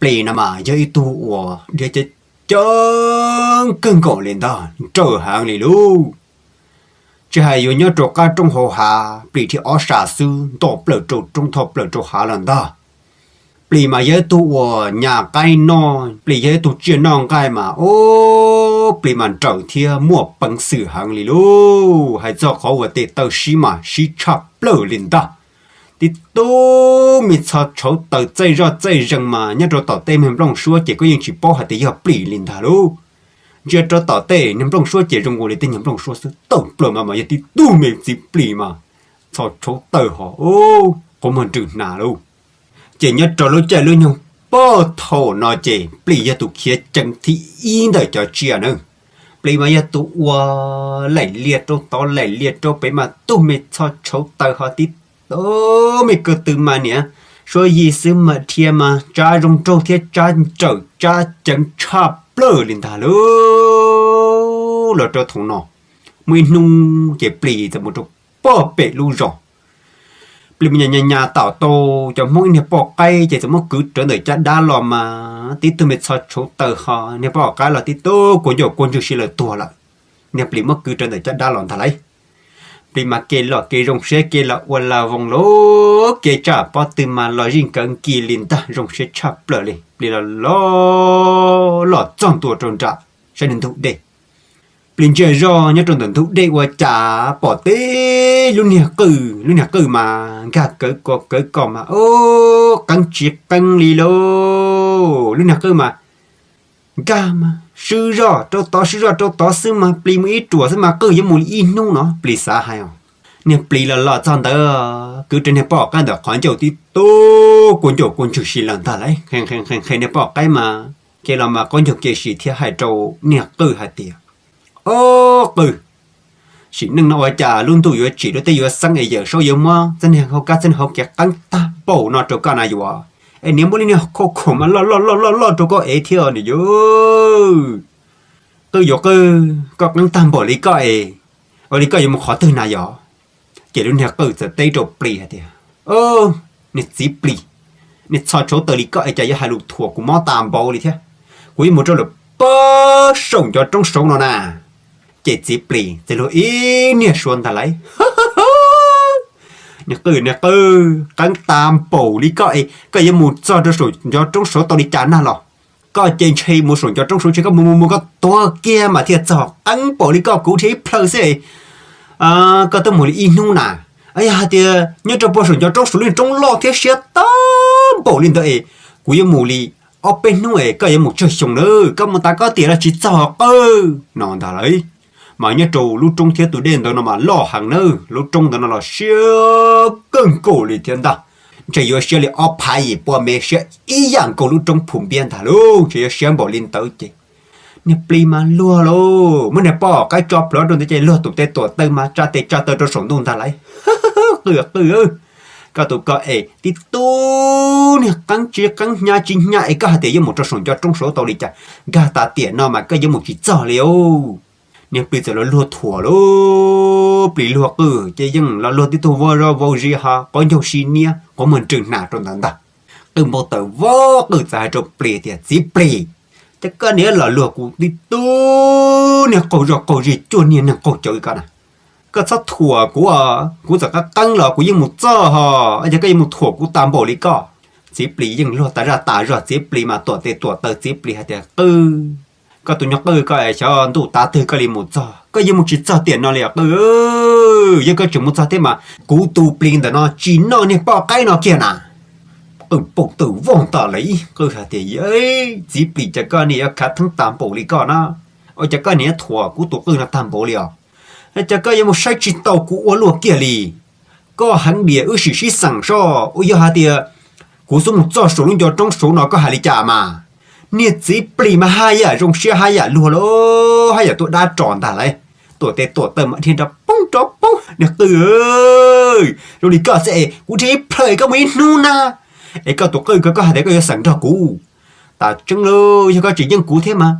Plis no mas yog ib tug uas dhia ceev ceev kawg nkaus li ntag, nrawm heev li lauj. Tsis hais yuav nyob rau qab roob hauv hav, plis dhia ob sab xwb nto plaws rau roob, nto plaws rau hav lawm ntag. Plis mas yog ib tug uas nyas qaib noj, plis yog ib tug tsiaj noj nqaij mas, o, plis mas nrawm thiab muaj peev xwm heev li lauj. Hais txog qhov uas tes taw sib mas sib tshaj plaws li ntag. Tib tug me txho tshauv taws txaij zoj txaij zees mas nyob rau tom tej niag nplooj suab ces koj yeej tsis paub hais tias yog plis li ntag lauj. Ntsia rau tom tej niag nplooj suab ces zoo nkaus li tej niag nplooj suab xwb, tawm plaws mas mas yog tib tug me txiv plis mas txho tshauv taws ho, qhov muag nrws hnav lauj. Ces nyob rau lub caij lub nyoog puag thaum no ces plis yog tus khiav ceev thib ib ntawm cov tsiaj na. Plis mas yog tus ua laim liaj rau tod laim liaj rau pem mas tug me txho tshauv taws ho tib tug me ko tw mas niam suab yig xwb mas dhia mas tsab zoo nraug thiab tsab nrawm tsab ceev tshaj plaws li ntag lauj. Los rau thaum no muaj ib hnub ces plis txawm mus rau puag pem lub zos. Plis mus nyas nyas nyas tom tau cov Hmoob ib niag poj qaib ces txawm muab kwv rawv ntawm caj dab los mas tib tug me txho tshauv taws ho niag poj qaib los tib tug kua ncauj kua ntswg siav lawm tuag lawm. Niag plis muab kwv rawv ntawm caj dab los ntag lauj. Plis mas kev los kev zoo siab kev los ua la voos lauj, kev tsam pob tw mas los zij nkawd nkis li ntag zoo siab tshaj plaws li. Plis los los los txog ntua rau nram sab niag ntug dej. Plis ntsia zoj nyob rau ntawm ntug dej ua cas pom tib lub niag qwj, lub niag qwj mas nkag kawv ko kawv ko mas o, qeeb tsis qeeb li lauj. Lub niag qwj mas nkag mas swb zoj rau tod swb zoj rau tod xwb mas plis mus ib ruam xwb mas qwj yuav mus li ib hnub no plis xav hais os. Niag plis los los txog ntawd kwv rau niag poj qaib ntawm qhov ncauj tib tug kua ncauj kua ntswg siav lawm ntag lauj. Qhia qhia niag poj qaib mas kev los mas qaub ncaug kev siv thiab hais rau niag qwj hais tias, o, qwj, sim neej no ua cas lub ntuj yuav tsim lub teb yuav xeeb es Yawm Saub yuav muab txoj niag hauv kab txoj niag hauv kev qeeb tag npaum no rau koj na yuav, es niam muab lub niag khauj khaum mas loj loj loj loj loj rau koj ev thiab os niam yawg. Qwj yuav qwj, koj qeeb tag npaum li koj es ua li koj yuav mus qhov twg na yog? Ces lub niag qwj txawm teb rau plis hais tias, niag txiv plis, niag txho tshauv taws li koj es cas yuav hais lus thuam kuv mob tas npaum li thiab. Kuv yuav mus rau lawm pag saum ncov roob saud no na. Ces txiv plis txawm luag ib niag suab ntag lauj. Niag qwj, niag qwj, qeeb tas npaum li koj es koj yuav mus txog rau saum ncov roob saud tau li cas nag los? Koj ces ntshe mus saum ncov roob saud ntshe koj mus mus mus koj tuag kiag mas thiaj txog, qeeb npaum li koj kuv dhia ib plhaw xwb koj twb mus li ib hnub na. Yog hais tias nyob rau puag saum ncov roob saud lub roob loj thiab siab tag npaum li ntawd es kuv yuav mus li ob peb hnub es koj yuav mus tsawg xyoo na, koj mus tas koj tiam los tsis txog qwj no ntag lauj. Mas nyob rau lub roob thiab tus dej ntawd no mas loj heev na, lub roob ntawd no los siab kawg nkaus li thiab ntag. Ntshe yuav siab li ob phav yim pua mev, siab ib yam nkaus lub roob Phu Npiab ntag lauj, ntshe yuav siab npaum li ntawd ces niag plis mas luag lauj, muab niag poj qaib tso plhuav rau ntawd ces luag tus tes tuam taw mas tsa tes tsa taw rau saum ntuj ntag lauj. Qwj, qwj, koj tus koj es tib tug niag qeeb tsis qeeb hnyav tsis hnyav es koj hais tias yuav mus rau saum ncov roob saud tau li cas? Nkag tas tiam no mas koj yuav mus tsis txog li os. Niag plis txawm los luag thuam lauj, plis luag qwj ces yeej los luag tib tug vau zog vau zis ho qaub ncaug sib niab quav muag nrws hnav rau ntawd ntag. Qwj npau taws vau, qwj txawm hais rau plis tias, txiv plis, cas koj niam los luag kuv tib tug niag qaug zog qaug zis cuag niag neeg qaug cawv li koj na. Koj txhob thuam kuv, kuv txawm qeeb qeeb los kuv yeej mus txog ho, cas koj yuav mus thuam kuv tas npaum li koj? Txiv plis yeej luag tas zaj tas zog, txiv plis mas tuam tes tuam taw, txiv plis hais tias, qwj, koj tus nyuag qwj koj es xyov ntuj tav twg koj li mus txog, koj yuav mus tsis txog tiam no li os qwj. Yog koj tseem mus txog thiab mas kuv tus plis ntawm no tsis noj niag poj qaib no kiag na. Qwj npau taws vau ntag lauj, qwj hais tias, txiv plis, cas koj niam yuav khav theeb tas npaum li koj na? Ua cas koj niam yuav thuam kuv tus qwj no tag npaum li os? Cas koj yuav mus saib tsis taus kuv ua luaj kiag li? Koj heev diam wb sim sib xeem soj, uas yog hais tias kuv xub mus txog saum lub ncov roob saud no koj hais li cas mas? Niag txiv plis mas haj yam zoo siab haj yam luag lauj, haj yam tuaj dab ros ntag lauj. Tuam tes tuam taw mas dhia nrov poob nrov poob, niag qwj, zoo li koj xwb es kuv dhia ib plhaw es koj mus ib hnub na. Es koj tus qwj ko koj hais tias koj yuav xeem nrog kuv. Tas tseeb lauj, yog koj tseem yeej kuv thiab mas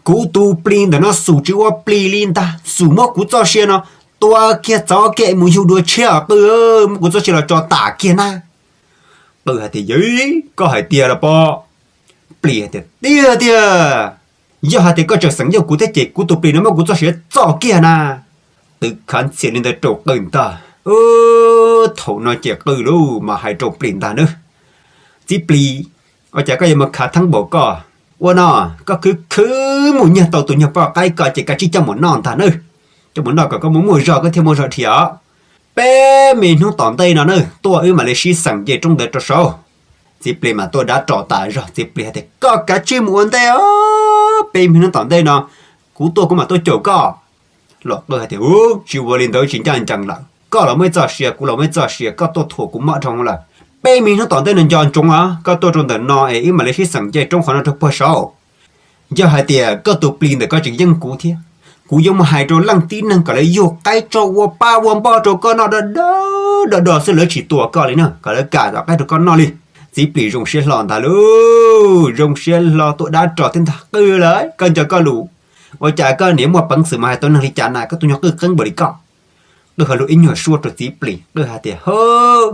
kuv tus plis ntawm no xum tsis ua plis li ntag, xum muab kuv txoj sia no Tua kiag txov kiag es mus yug dua tshiab os qwj, muab kuv txoj sia los tso tas kiag na. Qwj hais tias, Yog koj hais tiag los pob? Plis hais tias, Tiag tiag, yog hais tias koj tseem xeem yog kuv thiab ces kuv tus plis no muab kuv txoj sia txo kiag na. Twb khav ntxhias li ntawd rau qwj ntag. Thaum no ces qwj lub mas hais rau plis ntag na, Txiv plis, ua cas koj yuav mus khav theeb npaum koj? Ua no, koj khwv khwv mus nyiag tau tus nyuag poj qaib ko ces koj tsij coj mus noj ntag na. Coj mus noj kom koj muaj muaj zog koj thiaj muaj zog dhia os. Peb me hnub tom ntej no na tuaj wb mam li sib xeem nce roob ntawd rau saud. Txiv plis mas tuaj dab ros tas zog, txiv plis hais tias, Koj kav tsij mus ua ntej os, peb me hnub tom ntej no kuv tuaj kuv mam tuaj caum koj. Los qwj hais tias, Ub, tsis ua li ntawd tsis ncaj ncees lawm, koj los muaj ib txoj sia kuv los muaj ib txoj sia, koj tuaj thuam kuv mob dhau lawm. Peb me hnub tom ntej no nco ntsoov os, koj tuaj rau ntawm no es wb mam li sib xeem nce roob qhov no rau puag saud. Yog hais tias koj tus plis ntawm koj tseem yeej kuv thiab, kuv yuav mus hais rau leej tib neeg kom lawv yug qaib tso ua pab ua npoj rau koj noj do do do do xwb, lawv tsis tua koj li na, kom lawv kam tom qaib rau koj noj li. Txiv plis zoo siab hlo ntag lauj, zoo siab hlo tuaj dab ros thiab ntag, Qwj lawm, koj nco koj lus, ua cas koj niam muaj peev xwm mas hais tau neeg li cas na, koj tus nyuag qwj qeeb npaum li koj. Qwj ho lug ib nyuag suab rau txiv plis, qwj hais tias, Hawb,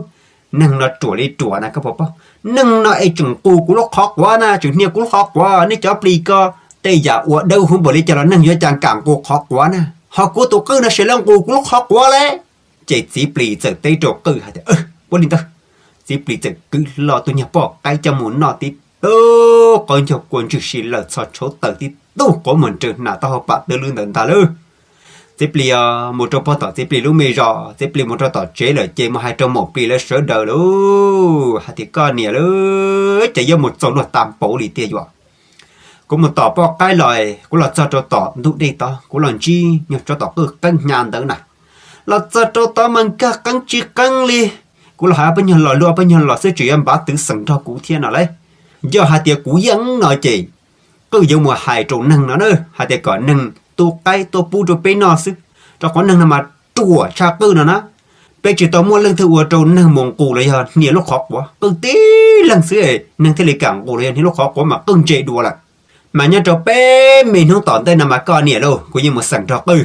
neeg no ruam li ruam na, koj puas paub? Neeg no es tseem nqus kuv lub qhov quav na, tseem hnia kuv lub qhov quav. Nej cov plis ko tej yam ua dawb huv npaum li cas los neeg yuav cas kam nqus qhov quav na, ho kuv tus qwj no sis lawv nqus kuv lub qhov quav le. Ces txiv plis txawm teb rau qwj hais tias, Ua li ntawd. Txiv plis txawm kwv hlo tus nyuag poj qaib coj mus noj tib tug qaub ncaug kua ntswg si lawm txho tshauv taws tib tug quav mus nraws hnav taub hau pam tawg lwj ntawd ntag lauj. Txiv plis mus rau puag tom txiv plis lub me zos, txiv plis mus rau tom tsev lawm ces mus hais rau maum plis lawv sawv daws lauj, hais tias, Koj niam lauj, ces yuav mus txaus luag tas npaum li tiag yuav. Kuv mus tom poj qaib los, kuv los txog rau tom ntug dej tod, kuv los ntsib nyuag tsov tom qwj qeeb hnyav ntawd na. Los txog rau tod mas nkag qeeb tsis qeeb li. Kuv los hais ob peb nyuag los, luag ob peb nyuag los xwb tseem yuav npav twv xeem nrog kuv thiab no lauj. Yog hais tias kuv yeej no ces qwj yuav mus hais rau neeg no na, hais tias kom neeg tu qaib tuaj pub rau peb noj xwb, rau qhov neeg no mas ruam tshaj qwj no na. Peb tsis tau muaj leej twg ua rau neeg mus nqus los yog hnia lub qhov quav, qwj tib leeg xwb neeg thiaj li kam nqus los yog hnia lub qhov quav mas qwj ntse dua lawm. Mas nyob rau peb me hnub tom ntej no mas koj niam lauj, kuv yeej mus xeem nrog qwj.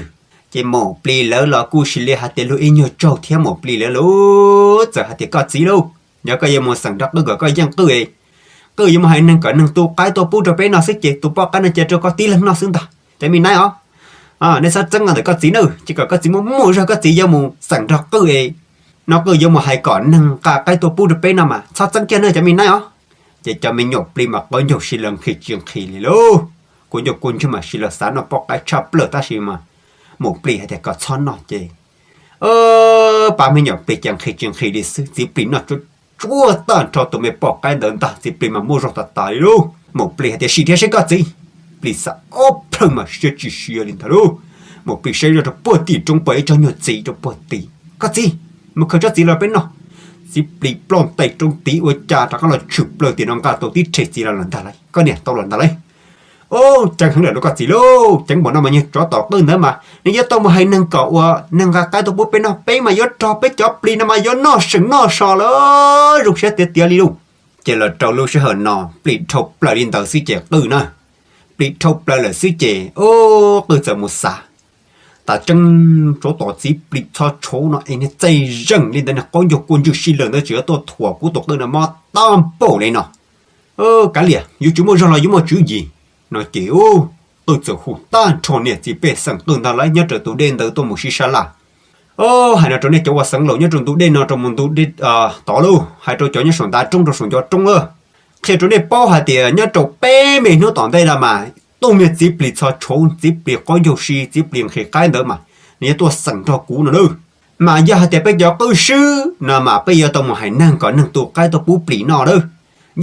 Ces maum plis lawv los kuj sis li hais tias luag ib nyuag tsaug thiab maum plis lawv lauj, txawm hais tias, Koj txiv lauj, yog koj yuav mus xeem nrog qwj kom koj yeej qwj, qwj yuav mus hais neeg kom neeg tu qaib tuaj pub rau peb noj xwb ces tus poj qaib no cia rau koj tib leeg noj xwb ntag cov me naib os. Nej txhob txeeb ntawm koj txiv nawb, ces kom koj txiv muaj muaj zog koj txiv yuav mus xeem nrog qwj es no, qwj yuav mus hais kom neeg nqa qaib tuaj pub rau peb noj mas txhob txeeb kiag nawb cov me naib os. Ces cov me nyuam plis mas qaub ncaug si los nqhis tsis nqhis li lauj. Kua ncaug kua ntswg mas si los xav noj poj qaib tshaj plaws tab sis mas maum plis hais tias kom txhob noj ces pab me nyuam plis ces nqhis tsis nqhis li xwb. Txiv plis noj tsuab tsuab tag nrho tus me poj qaib ntawd ntag, txiv plis mas muaj zog tas tas li lauj. Maum plis hais tias, Sim dhia seb koj txiv. Plis xav ob plhaw mas siab tsis siav li ntag lauj. Maum plis saib zoj rau puag tim roob pom ib tsob nyuag txiv rau puag tim, Koj txiv, mus khaws tsob txiv los peb noj. Txiv plis ploj ntais roob tid ua cas rov qab los tshwm plaws tim no nqa tau tib rhe txiv los lawm ntag lauj. Koj niam, tau los ntag lauj. Ceev heev lawm lauj koj txiv lauj, ceev npaum no mas nyuag tsov tom qwj ntawd mas nws yuav tau mus hais neeg kom ua neeg nqa qaib tuaj pub peb noj, peb mas yuav rog peb cov plis no mas yuav noj seem noj so lawm, zoo siab tiag tiag li lauj. Ces los rau lub sij hawm no plis dhau plaws li ntawd xwb ces qwj na, plis dhau plaws lawm xwb ces qwj txawm mus xav, Tas tseeb, tsov tom txiv plis txhob tshauv no es niag txaij zeem li ntawd, niag qaub ncaug kua ntswg si lawm ntawd tseem yuav tuaj thuam kuv tus qwj no mob tag npaum li no. Kav liam, yuav tsis muaj zog los yuav muaj tswv yim no ces qwj txawm hu tag nrho niam txiv pej xeem qwj ntag lauj nyob rau tus dej ntawd tuaj mus sib sab laj. Hais no rau nej cov ua xeev laus nyob rau ntu dej no rau mus ntu dej tod lauj, hais rau cov nyob saum ntav roob rau saum ncov roob lauj, qhia rau nej paub hais tias nyob rau peb me hnub tom ntej no mas tus niag txiv plis txhob tshauv, txiv plis qaub ncaug si, txiv plis nqhis qaib ntawd mas nws yuav tuaj xeem nrog kuv no lauj. Mas yog hais tias peb cov qwj swb no mas peb yuav tau mus hais neeg kom neeg tu qaib tuaj pub plis noj lauj.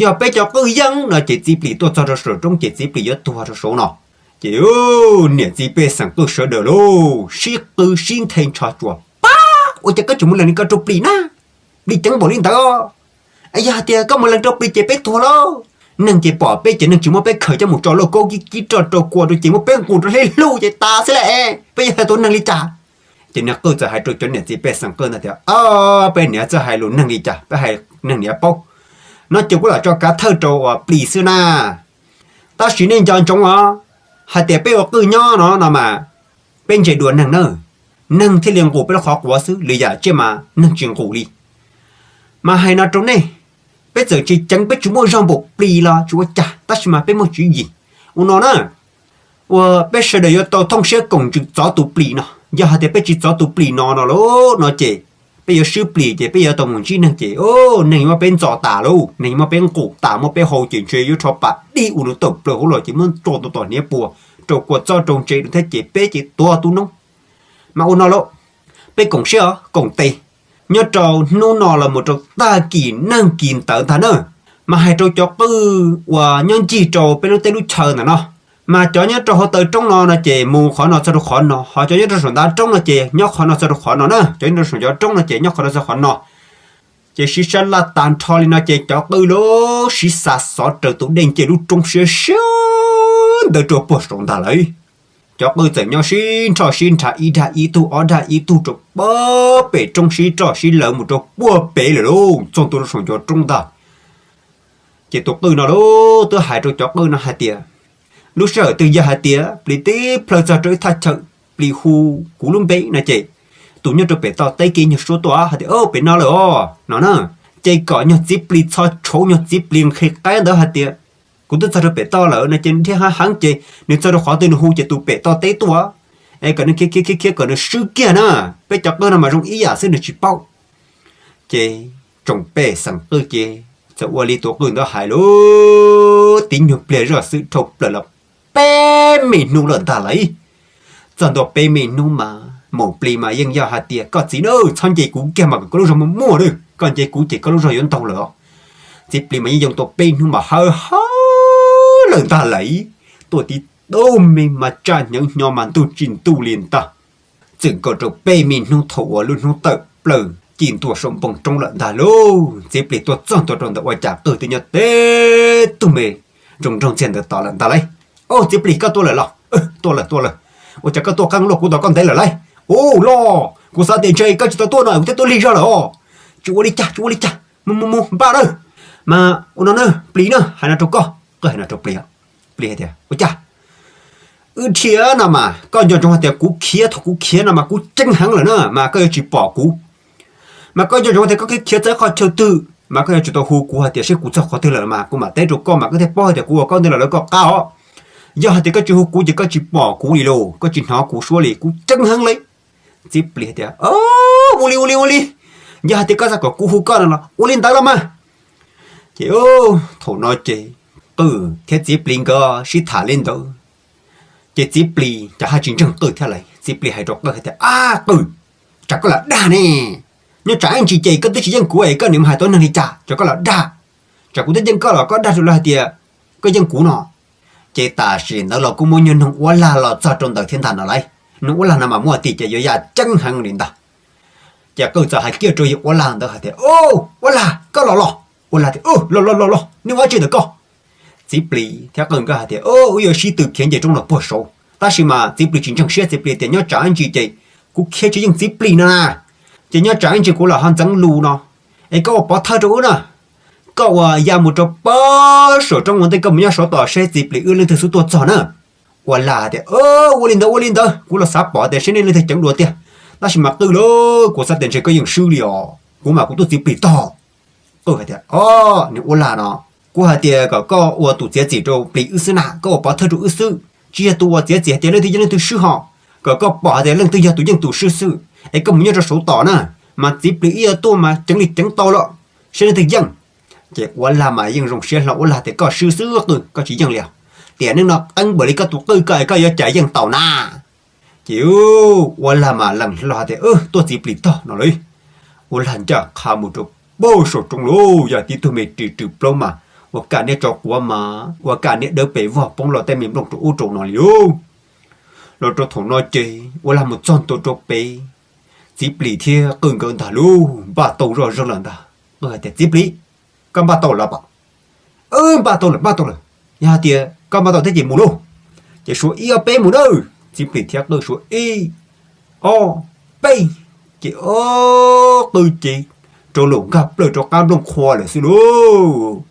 Yog peb cov qwj yeej no ces txiv plis tuaj txog rau saum roob ces txiv plis yuav tuag rau saud no. Ces niam txiv pej xeem qwj sawv daws lauj, sib qw sib nthe ntsho tsuas, Pab, ua cas koj tseem mus lees li ko rau plis na? Plis ceev npaum li ntawd. Yog hais tias koj mus lees rau plis ces peb tuag lauj. Neeg ces pom peb ces neeg tsis muab peb khaws coj mus tso lauj kaub kib kib roj rau kua rau ces muab peb nqus rau hleb hlub ces tas xwb las. Peb yuav hais tus neeg li cas? Ces niag qwj txawm hais rau cov niam txiv pej xeem qwj ntag tias, Peb niam txawj hais lus neeg li cas, peb hais neeg niam paub. No ces kuv lam tso kav thawj rau uas plis xwb na. Tab sis nej nco ntsoov os, hais tias peb ua qwj nyob no no mas peb ntse dua neeg nawb. neeg thiaj li nqus peb lub qhov quav xwb, lwm yam tsiaj mas neeg tsis nqus li. Mas hais no rau nej, peb txawm tsis ceev, peb tsis muaj zog npaum plis los tsis ua cas, tab sis mas peb muaj tswv yim. Ua no na, uas peb sawv daws yuav tau thooj siab koom ntsws txov tus plis no. Yog hais tias peb tsis txov tus plis no no lauj no ces peb yuav swb plis ces peb yuav tau mus ntsib neeg ces neeg yuav muab peb ntxo tas lauj, neeg yuav muab peb nqus tas, muab peb hau ces ntshe yuav rho pas dig ua nws tawm plaws hauv los ces muab tso tus tom hniav puas rau kua txob rau ntse rau thiab ces peb ces tuag tu noob. Mas ua no lauj, peb koom siab os koom tes, nyob rau hnub no los mus rau tag kis neeg kis ntawd ntag na, mas hais rau cov qwj uas nyob ncig rau peb lub teb lub chaw ntawm no, mas cov nyob rau hauv taw roob no no ces mus qhov no txog rau qhov no, ho cov nyob rau saum ntav roob no ces nyob qhov no txog rau qhov no na, cov nyob rau saum cov roob no ces nyob qhov no txog qhov no. Ces sib sab laj tag nrho li no ces cov qwj lub siv xa xov raws tus dej nce lub roob siab siab ntawd rau puag saud ntag lawm. Cov qwj txawm nyob sib nrhoj sib nrhav, ib dag ib tug ob dag ib tug rau puag pem roob sib roj sib lawv mus rau puag pem lawm lauj, txog ntua rau saum ncov roob ntag. Ces tus qwj no lauj twb hais rau cov qwj no hais tias, lub sij hawm twg yog hais tias plis tib plhaw txog rau ib thaj chaw, plis hu kuv lub npe no ces tus nyob rau pem toj teb kiv nyuag suab tuaj hais tias, pem no lawm os no na, ces kom nyuag txiv plis txhob tshauv, nyuag txiv plis nqhis qaib ntawd hais tias, kuv twb txog rau pem toj lawm no ces nws dhia heev heev ces nws txog rau qhov twg nws hu ces tus pem toj teb tuaj, es kom nws khiav khiav khiav khiav kom nws swb kiag na. Peb cov qwj no mas zoo ib yam xwb nws tsis paub. Ces tsoom pej xeem qwj ces txawm ua li tus qwj ntawd hais lauj, tib nyuag pliag zoj xwm dhau plaws los peb me hnub lawm ntag lauj. Txog ntua peb me hnub mas mus plis mas yeej yog hais tias, koj txiv na, txhob nce kuv kiag mas kom koj lub zog muaj muaj na, koj nce kuv ces koj lub zog yuav ntaug lawm os. Txiv plis mas yeej yoo tau peb hnub mas hawv hawv lawm ntag lauj, tuaj tib tug me mas tsaj hnyev hnyo mas ntuj tsis ntuj li ntag. Txwm nkaus rau peb me hnub thaum uas lub hnub tawm plaws ci ntua saum npoo roob lawm ntag lauj, txiv plis tuaj txog ntua rau ntawd ua cas qwj twb nyob tib tug me zoo nraug ntxiag ntawd tos lawm ntag lauj. Au txiv plis, koj tuaj lawm los? Tuaj lawm, tuaj lawm. Ua cas koj tuaj qeeb luaj kuv tos koj ntev lawm lauj? Ua los, kuv xav tias ntshe koj tsis tau tuaj no kuv thiaj tuaj lig zog lawm os. Tsis ua li cas, tsis ua li cas, mus mus mus npaj nawb. Mas ua no na plis na, hais no rau koj, qwj hais no rau plis, plis hais tias, ua cas wb dhia no mas koj nco ntsoov hais tias kuv khiav, thaum kuv khiav no mas kuv ceeb heev lawm na mas koj yuav tsis pom kuv. Mas koj nco ntsoov tias koj khiav txog qhov chaw twg mas koj yuav tsum tau hu kuv hais tias seb kuv txog qhov twg lawm mas kuv mam teb rau koj mas koj thiaj paub hais tias kuv ua koj ntej los lawm koj qab os. Yog hais tias koj tsis hu kuv ces koj tsis pom kuv li lauj, koj tsis hnov kuv suab li, kuv ceeb heev li. Txiv plis tias, ua li, ua li, ua li, yog hais tias koj xav kom kuv hu koj no los ua li ntawd los mas. Ces thaum no ces qwj thiab txiv plis nkawd sib tham li ntawd, ces txiv plis cas haj tsis ntseeg qwj thiab lawm. Txiv plis hais rau qwj hais tias, ab qwj, tsam koj los dag ne, nyob tsam ib ntsis ces koj twb tsis yeej kuv es koj niam mus hais tau neeg li cas, tsam koj los dag. Tsam kuv twb yeej koj los koj dag rau lawv hais tias koj yeej kuv no. Ces tam sim ntawd los kuj muaj nyuag noog uab lag los txog rau ntawd thiab ntag no lauj. Noog uab lag no mas muaj tiag ces yuav yaj ceeb heev li ntag. Ces qwj txawm hais kiag rau yawg uab lag ntawd hais tias, ua lag, koj los los? Uab lag tias, los los los los, nej ua dab tsi ntawm koj? Txiv plis thiab qwj nkawd hais tias, wb yuav sib tw khiav nce roob los puag saud. Tab sis mas txiv plis tsis ntseeg siab, txiv plis tias nyob tsam ib ntsis ces kuv khiav tsis yeej txiv plis no na, ces nyob tsam ib ntsis kuv los ho ntxeev lus no, es koj ua pov thawj rau wb na. Koj ua ya mus rau pab saum roob ua ntej, koj mus nyob saud tos seb txiv plis wb leej twg xub tuaj txog na. Uab lag tias, ua li ntawd, ua li ntawd, kuv los xav pom tias seb nej leej twg ceev dua tiag. Tab sis mas qwj lauj, kuv xav tias ntshe koj yeej swb li os, kuv mas kuv tuaj txiv plis tog. Qwj hais tias, o, niag uab lag no, kuv hais tias kom koj ua tus txiav txim rau plis wb xwb na, koj ua pov thawj rau wb xwb, tsis yog tus uas txiav txim hais tias leej twg yeej leej twg swb ho, kom koj pom hais tias leej twg yog tus yeej tus swb xwb, es koj mus nyob rau saud tos na, mas txiv plis ib yuav tuaj mas ceev li ceev tau lawm, seb leej twg yeej. Ces uab lag mas yeej zoo siab hlo, uab lag tias koj swb xwb qwj, koj tsis yeej li os. Tiam neej no qeeb npaum li koj tus qwj ko es koj yuav cas yeej tau na. Ces uab lag mas lees hlo tias, tuaj txiv plis tog no lauj. Uab lag ncaj qha mus rau pab saum roob lauj, yog tib tug me ris rws plaub mas ua kaj niab tso quav mas ua kaj niab dawb pes vog poob los tej me nplooj rau ub rau no li lauj. Los rau thaum no ces uab lag mus txog ntua rau pem, txiv plis thiab qwj nkawd ntag lauj, npaj tau zoj zeeg lawm ntag. Qwj hais tias, txiv plis, koj npaj tau lawm pom? Npaj tau lawm, npaj tau lawm. Yog hais tias koj npaj tau thiab ces mus lauj. Ces suav ib ob peb mus nawb. Txiv plis thiab qwj suav ib ob peb, ces ob qwj ces rau laum nkag plaws rau qab nplooj qhua lawm xwb lauj.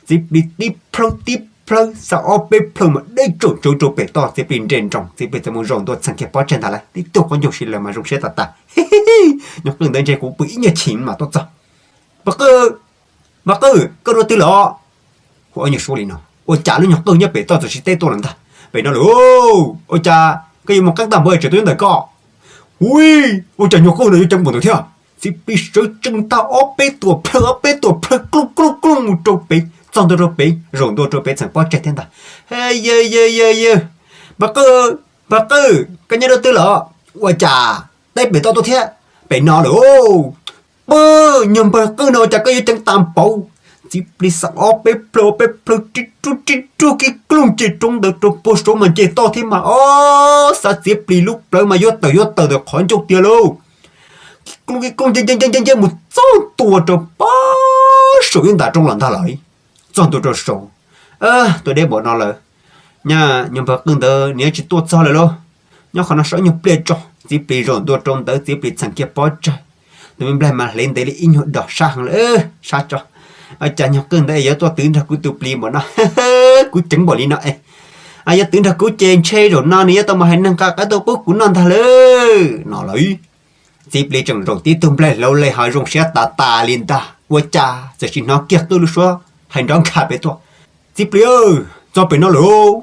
Txiv plis tib plhaw tib plhawv xa ob peb plhaw mas deb tsaum tsawv rau pem toj. Txiv plis nres nroos, txiv plis txawm mus zaum ntua txheem kiag pob tseg ntag lauj, tib tug qub ncaug si lawm mas zoo siab tas tas. Nyuag qwj ntawd ntshe kuv pw ib nyuag chim mas tuaj txog. Npawg Qwj, npawg Qwj, koj dua twg lawm? Hu ob nyuag suab li no, ua cas lub nyuag qwj nyob pem toj txawm tsis teb tuaj lawm ntag. Pem no lawm. Ua cas koj yuav mus qeeb tag npaum tseem tuaj nyob ntawm koj? Ui, ua cas nyuag qwj no yuav ceev npaum ntawd thiab? Txiv plis sawv tsees tag ob peb tuam plhaw, ob peb tuam plhaw, klooj klooj klooj mus rau pem, txog ntua rau pem, zaum ntua rau pem txheem pob tseg thiab ntag. Yawg, yawg, yawg, yawg, npawg Qwj, npawg Qwj, koj nyob dua twg lawm? Ua cas teb pem toj tuaj thiab? Pem no lawm. Pab, nyuag npawg Qwj no ua cas koj yuav ceev tas npaum? Txiv plis xa ob peb plhaw, ob peb plhaw, rib rub rib rub, kib klooj ces roob ntawd rau puag saud mas nce toj thiab mas, ob, xa txiv plis lub plawv mas yuav tawm yuav tawm ntawm qhov ncauj tiag lauj. Kib klooj kib klooj nce nce nce nce mus txog ntua rau pab saum ib ntas roob los ntag lawm. Txog ntua rau saud, tuaj deb npaum no lawm, nyuag npawg Qwj ntawd nws yuav tsis tuaj txog lawm lauj. Nyob qhov no sab nyuag pliaj tso. Txiv plis zaum ntua rau ntawd, txiv plis txheem kiag pob tseg, tus me nplaig mas hlev ntev li ib nyuag dos sab heev lawm, sab tso. Ua cas nyuag qwj ntawd es yuav tuaj twv nrog kuv tus plis npaum no? Kuv ceev npaum li no es, yuav twv nrog kuv ces ntshe zaum no nws yuav tau mus hais neeg nqa qaib tuaj pub kuv noj ntag lauj no lauj. Txiv plis tseem zaum tib tug nplaig hlauv le ho zoo siab tas tas li ntag, ua cas txawm sim hnov kiag qwj lub suab hais nrov nkag pem tuaj: Txiv plis, txog pem no lawm.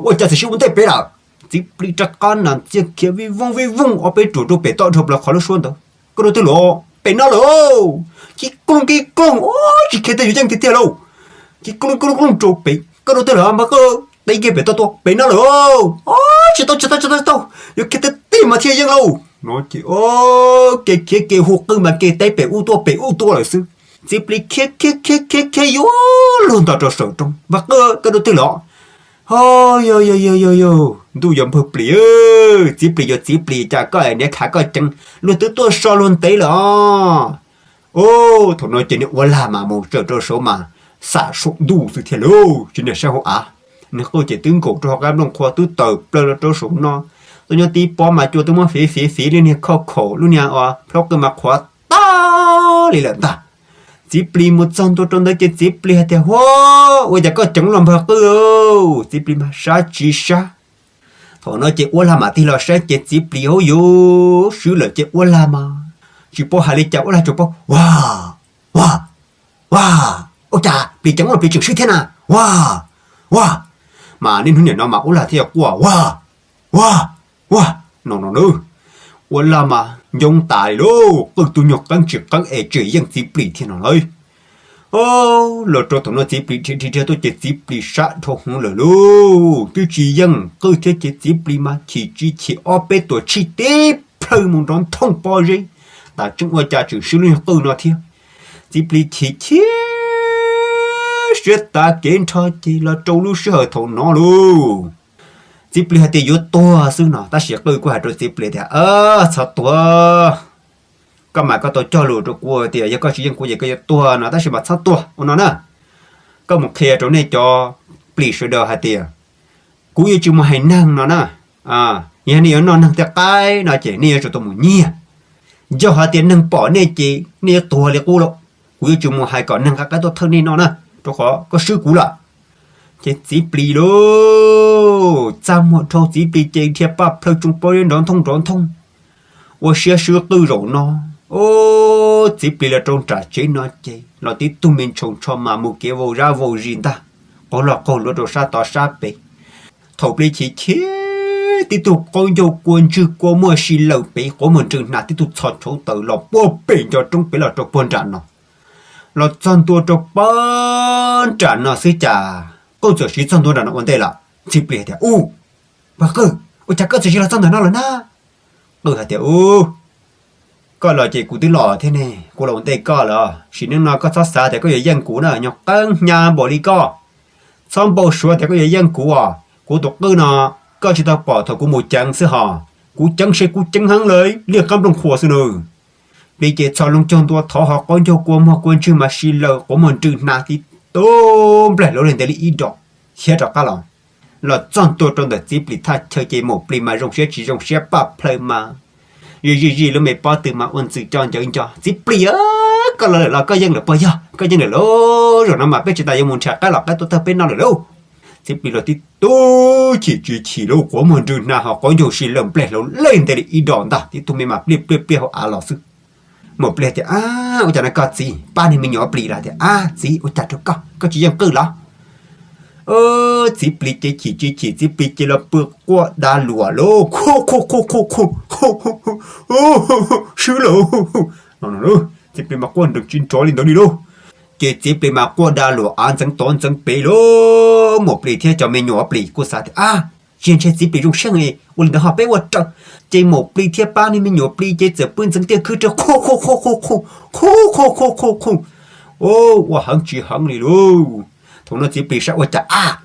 Ua cas txawm sim ua ntej peb lawm? Txiv plis rov qab nas txiag khiav vij vooj vij vooj ob peb ruam rau pem toj dhau plaws qhov lub suab ntawd. Koj dua twg lawm? Pem no lawm. Kib klooj kib klooj, tsis khiav twg yuav yeej tiag tiag lauj. Kib klooj kib klooj rau pem. Koj dua twg lawm npawg qwj? Teb kiag pem toj tuaj. Pem no lawm. Tsis tau tsis tau tsis tau tsis tau, yuav khiav tib teg mas thiaj yeej lauj no ces, kev khiav kev hu qwj mas kev teb pem ub tuaj pem ub tuaj lawm xwb. Txiv plis khiav khiav khiav khiav khiav yuav luag nto rau saum roob. Npawg qwj, koj dua twg lawm? Ho, yog yog yog yog yog, ntuj yuav npawg plis, txiv plis yuav txiv plis, cas koj niam khav koj ceev, luag twb tuaj so luag ntev lawm os. Thaum no ces niag ua lag mas mus tsaws rau saud mas xam saum ntuj xwb thiab lauj, tsis niag saib hauv av. Niag qwj ces twb nkaum rau hauv qab nplooj qhuav twb tawm plaws los rau saum no, tuaj nyob tib pob mas cua twb muab fiv fiv fiv lub niag khauj khaum lub niag plhaub qwj mas qhuav tag li lawm ntag. Txiv plis mus txog ntua rau ntawd ces txiv plis hais tias, Huab, ua cas koj ceev los npawg qwj? Txiv plis mas sab tsis sab. Thaum no ces ua lag mam tig los saib ces txiv plis hauv yuv swb lawm ces ua lag mas tsis paub hais li cas, ua lag tsuas paub, Ua, ua, ua, ua cas plis ceev ua plis tseem swb thiab na, ua, ua. Mas niaj hnub niam no mas ua lag thiaj yog quaj, Ua, ua, ua, no no na. Ua lag mas ncoob tas li lauj, qwj tus nyuag qeeb tsis qeeb es tseem yeej txiv plis thiab no lauj. Los rau thaum no txiv plis dhia dhia dhia tuaj ces txiv plis sab dhau hwv lawm lauj, twb tsis yeej qwj thiab ces txiv plis mas chim tsis chim ob peb tuam tshij tib plhaw mus nrov nthooj pob zeb. Tas tseeb ua cas tseem swb lub nyuag qwj no thiab. Txiv plis chim chim siab tas kev nrho ces los rau lub sij hawm thaum no lauj, txiv plis hais tias yuav tuag xwb no, tab sis qwj kuj hais rau txiv plis tias, Txhob tuag. Koj mas koj tau cog lus rau kuv tias yog koj tsis yeej kuv ces koj yuav tuag no, tab sis mas txhob tuag ua no na. Koj mus qhia rau nej cov plis sawv daws hais tias kuv yuav tsis mus hais neeg no na. Yog nej yuav noj neeg tej qaib no ces nej yuav tsum tau mus nyiag. Yog hais tias neeg pom nej ces nej yuav tuag li qub lauj. Kuv yuav tsis mus hais kom neeg nqa qaib tuaj thawj nej noj na, rau qhov koj swb kuv lawm. Ces txiv plis lauj, txaj muag dhau txiv plis ces dhia paj plhaw tsoo pob zeb nrov nthooj nrov nthooj, ua siab swb qwj zaum no. Txiv plis los rau nram tsev no ces los tib tug me ntshoo ntsho mas mus kev vau zab vau zis ntag, qaug log qaug luav rau sab tod sab pem. Thaum plis chim chim, tib tug qaub ncaug kua ntswg kua muag si lawm pem quav muag nrwg hnav, tib tug txhos tshauv taws los puag pem nco roob pem los rau puag nram no. Los txog ntua rau puag nram no xwb cas qwj txawm siv txog ntua nram no ua ntej lawm. Txiv plis hais tias, U, npawg qwj, ua cas koj txawm siv los txog ntawm no lawm na? Qwj hais tias, U, koj los ces kuv twb los thiab ne, kuv los ua ntej koj lawm. Sim neej no koj txhob xav tias koj yuav yeej kuv na, nyuag qeeb hnyav npaum li koj. Txhob npau suav tias koj yuav yeej kuv os. Kuv tus qwj no koj tsis tau pom thaum kuv mus ceev xwb hos. Kuv ceev se kuv ceev heev lawm, liaj qab nplooj qhuav xwb nawb. Plis ces txhos loo caug ntua thov ho qaub ncaug kua muag kua ntswg mas si lawm quav muag nrwg hnav tib tug nplaig hlauv li ntev li ib dos, khiav rov qab los. Los txog ntua rau ntawm txiv plis thaj chaw ces maum plis mas zoo siab tsis zoo siab paj plhaw mas Zij zij zij lub me pob tw mas ua ntxwm co ncawv nco. Txiv plis, koj los lawm los? Koj yeej lawm puas yog? Koj yeej lawm lauj? Zaum no mas peb tsis tas yuav mus nrhiav qaib los qaib tuaj thawj peb noj lawm lauj. Txiv plis los tib tug chim tsis chim lauj, quav muag nrwg hnav ho quav ncaug si lawm nplej hlaus lej nte li ib dos ntag, tib tug me mas pliaj pliaj pliaj hauv av los xwb. Maum plis tias, Ab, ua cas no koj txiv, pab niag me nyuam plis los? Tias, Ab txiv, ua cas rau koj, koj tsis yeej qwj los? Txiv plis ces chim tsis chim, txiv plis ces los pw quaj da luam lauj, khu khu khu khu khu, swb lawm. Txiv plis mas quaj nrov tsis nrov li ntawd li lauj. Ces txiv plis mas quaj da luam av ntxeev tod ntxeev pem lauj. Maum plis thiab cov me nyuam plis kuj xav tias, Ab, tsis ntshe txiv plis zoo siab, ua li ntawd ho peb ua raws. Ces maum plis thiab pab niag me nyuam plis ces txawm pw ntxeev tiaj khwb rau khu khu khu khu khu, khu khu khu khu khu. Ua heev tsis heev li lauj. Thaum no txiv plis saib ua cas, Ab,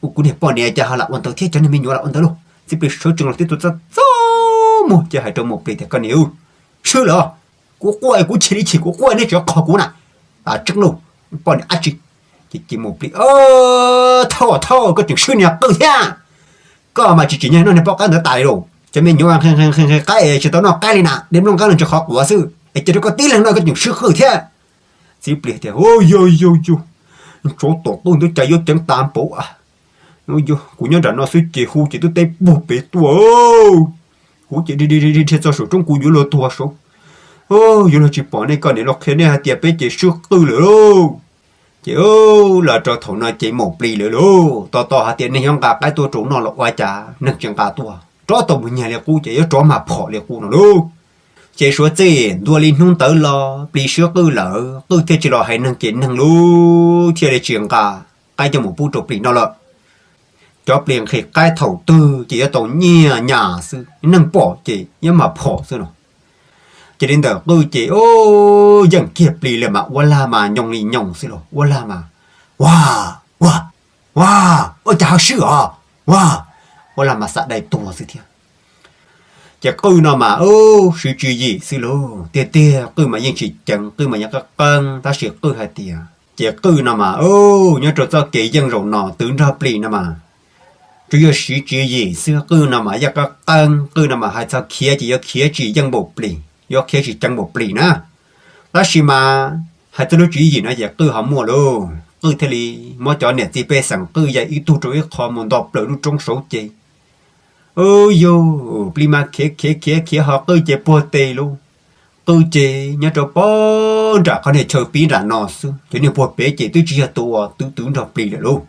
ua kuv niag poj niam cas ho lam ua ntawd thiab cov niag me nyuam lam ua ntawd lauj. Txiv plis sawv tsees los tib tug txaj txaj muag ces hais rau maum plis tias, Koj niam, swb lawm. Kuv quaj kuv chim li chim, kuv quaj nej tseem qhov kuv na. Tseeb lauj, poj niam dab tsi? Ces ces maum plis, Thauj thauj, koj tseem swb niag qwj thiab. Koj mas tsis tsim nyog noj niag pob qaib ntawd tas li lauj. Cov me nyuam nqhis nqhis qaib es tsis tau noj qaib li na, de nplooj qaib los ntsis qhov quav xwb es cia rau koj tib leeg noj koj tseem swb qwj thiab. Txiv plis tias, Yog yog yog, tsov tom qwj ntawd cas yuav ceev tas npaum a. Kuv nyob nram no xwb ces hu ces twb teb puag pem tuaj. Kuv ces dhia txog saum roob kuv yuav luag tuag saud. Yuav luag tsis pom nej, koj niam los qhia nej hais tias peb ces swb qwj lawm lauj. Ces los rau thaum no ces maum plis lawm lauj, tos tos hais tias neeg yuav nqa qaib tuaj rau noj los ua cas neeg tsis nqa tuaj, rov tau mus nyag li qub ces yuav rov mas phom li qub no lauj. Ces suav txij ntua li hnub ntawd los plis swb qwj lawm, qwj thiaj tsis los hais neeg ces neeg lub thiaj li tsis nqa qaib coj mus pub rau plis noj lawm. Cov plis nqhis qaib thaum twg ces yuav tau nyiaj nyas xwb, neeg pom ces yuav mas phom xwb no. Ces li ntawm qwj ces yeej kiag plis lawm mas ua lag mas nyoos li nyoos xwb los ua lag mas, Ua, ua, ua, ua cas ho swb os? Ua, ua lag mas xav dai tuag xwb thiab. Ces qwj no mas siv tswv yim xwb lauj, tiag tiag qwj mas yeej tsis ceev, qwj mas yeej qeeb qeeb, tab sis qwj hais tias ces qwj no mas nyob rau txoj kev yeej zaum no twv nrog plis no mas tsuas yog siv tswv yim xwb, qwj no mas yeej qeeb qeeb, qwj no mas hais txog khiav ces yuav khiav tsis yeej npaum plis, yuav khiav tsis ceev npaum plis na. Tab sis mas hais txog lub tswv yim no ces qwj ho muaj lauj, qwj thiaj li muab cov niam txiv pej xeem qwj ya ib tug rau ib qho mus nto plaws lub roob saud ces, yog plis mas khiav khiav khiav khiav ho qwj ces puag tes lauj. Qwj ces nyob rau pem nram qhov niag chaw pib nram no xwb, cov niag puag pem ces twb tsis yog tus uas twv twv nrog plis lawm lauj.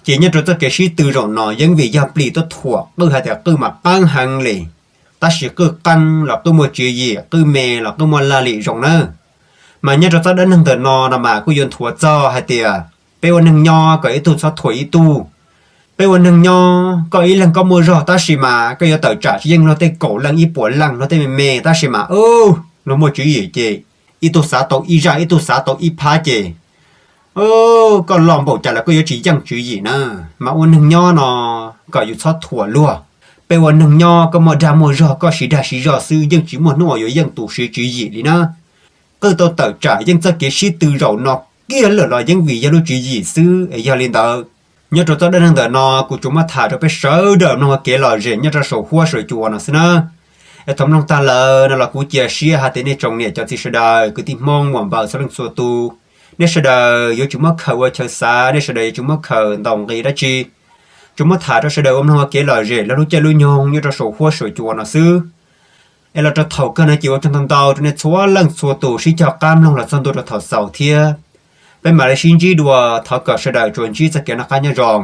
Ces nyob rau txoj kev sib tw zaum no yeej vim yog plis tuaj thuam qwj hais tias qwj mas qeeb heev li. Tab sis qwj qeeb los qwj muaj tswv yim, qwj me los qwj muaj laj lim zoo na. Mas nyob rau txoj dab neeg ntawm no no mas kuj yuav nthuav txog hais tias peb ua neeg nyob kom ib tug txhob thuam ib tug. Peb ua neeg nyob koj ib leeg koj muaj zog tab sis mas koj yuav tawm tsam tsis yeej luag tej kaum leej ib puas leej, luag tej me me, tab sis mas luag muaj tswv yim ces ib tug xav tau ib zaj, ib tug xav tau ib phab ces koj loj npaum cas los koj yuav tsis yeej tswv yim na. Mas ua neeg nyob no kom yus txhob thuam luag. Peb ua neeg nyob koj muaj dag muaj zog koj siv dag siv zog xwb yeej tsis muaj hnub uas yuav yeej tus siv tswv yim li na. Qwj tau tawm tsam yeej txoj kev sib tw zaum no kiag lawm los yeej vim yog lub tswv yim xwb es yog li ntawd, nyob rau txoj dab neeg ntawm no kuv tsuas muab tham rau peb sawv daws mloog ua kev lom zem nyob rau saum huab saum cua no xwb na. Es thaum mloog tag lawm no los kuv cia siab hais tias nej tsoom niam cov txiv sawv daws kwv tij Hmoob muam npaws txhua leej txhua tus, nej sawv daws yuav tsis muab khaws ua chaw xav, nej sawv daws yuav tsis muab khaws ntaus nqi dab tsi. Tsuas muab tham rau sawv daws ua mloog ua kev lom zem lub caij lub nyoog nyob rau saum huab saum cua no xwb. Es los rau thaum kawg no ces ua tsaug ntau ntau rau nej txhua leej txhua tus sib cog qab mloog los txog ntua rau thaum xaus thiab. Peb mam li sib ntsib dua, thov kom sawv daws tsuas ntsib txoj kev noj qab nyob zoo.